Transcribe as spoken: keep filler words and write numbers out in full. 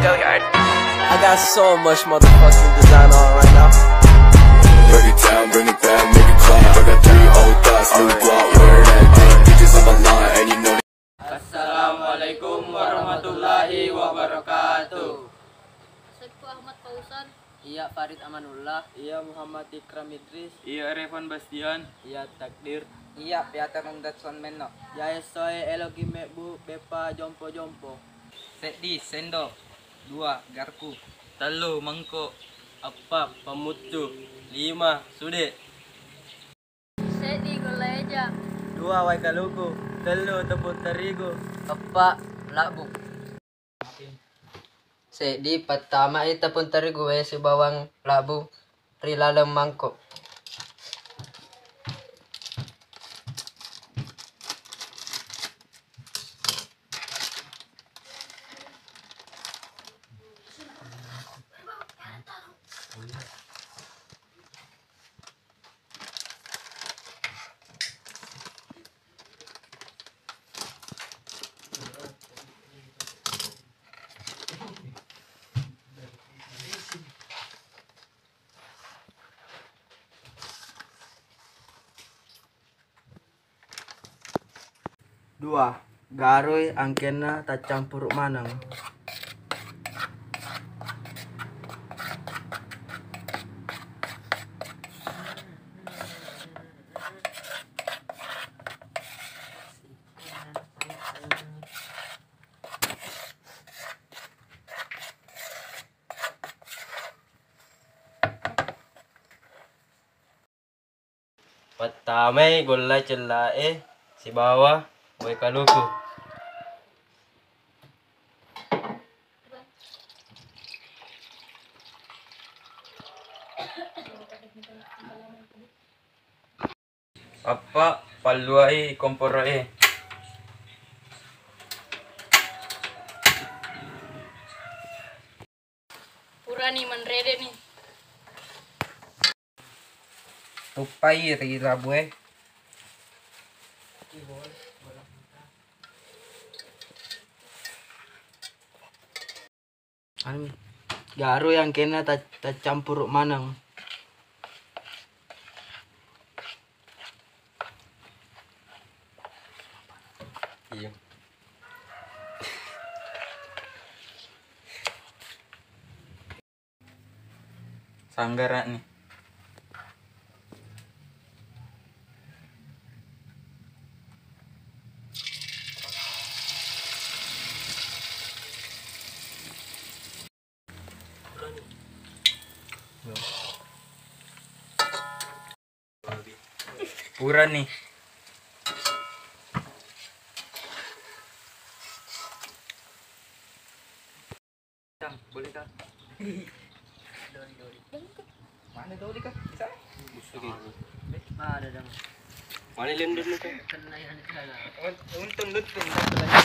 I got so much motherfucking design on right now. Break it down, bring it back, make it clap. I got three old thoughts, new guap, wear that dick. Bitches on my line, and you know. Assalamualaikum warahmatullahi wabarakatuh. Saiful Ahmad Fauzan. Iya, Farid Amanullah. Iya, Muhammad Ikram Idris. Iya, Revan Bastian. Iya, Takdir. Iya, Piater Nundatson Menno. Iya, essoe eloki mebbu beppa jompo-jompo. Seddi, sendo. Dua, garku. Tellu, mangko. Eppa, pammuccu. Lima, sude. Seddi, golla eja. Dua, wae kaluku. Tellu, tepung terigu. Eppa, labbu. Seddi, pattamai tepung terigu e sibawang labbu ri laleng mangkok. Dua, garoi angkenna taccampuru maneng. Pattamai golla cella e sibawa wae kaluku. Eppa, palluai komporo e. Purani manrede ni. Tuppai ri labbu e. Anu, garoi angkenna ta-, taccampuru maneng. Iya. Sanggara'ni. Purani. Kang, boleh, Kang? Doli, doli. Mana doli, Kang? Di sana? Oke. Ada, Dang. Mana lendun, Kang? Kena yang ada. Untung, untung.